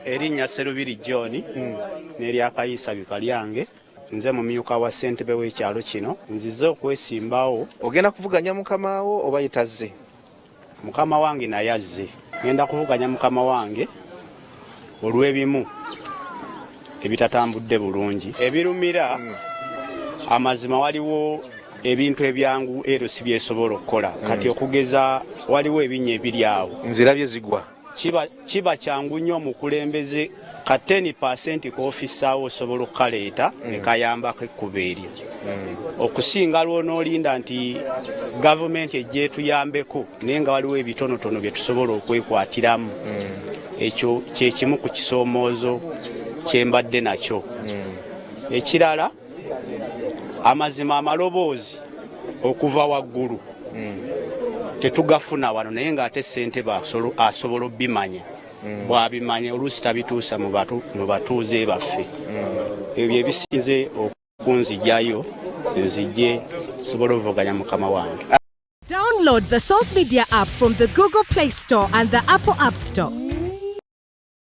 Erinnya Serubiri John, n'eryakayiisa bika lyange. Nze mumyuka wa ssentebe w'ekyalo kino, nzize okwesimbawo. Ogenda kuvuganya mukamaawo oba yetazze? Mukama wange naye azze. Ngenda kuvuganya mukama wange olw'ebimu ebitatambudde bulungi ebirumira. Amazima, waliwo ebintu ebyangu ero si byesobola okukola kati. Okugeza, waliwo ebinnya ebiri awo. Nzirabye zigwa. Kiba kyangu nnyo omukulembeze ka 10% k'ofissaawo osobola okukaleeta ne kayambako ekkubo eryo, okusinga lw'onoolinda nti gavumenti ejja etuyambeko, naye nga waliwo ebitonotono bye tusobola okwekwatiramu. Ekyo kyekimu ku kisoomoozo kye mbadde nakyo. Ekirala, amazima, amaloboozi okuva waggulu tetugafuna wano, naye ng'ate ssentebe asobola obbimanya. Bw'abimanya, oluusi tabituusa mu batuuze baffe. Ebyo ebisinze okunzijjayo, nzijje nsobole ovuganya mukama wange. Download the Salt Media app from the Google Play Store and the Apple App Store.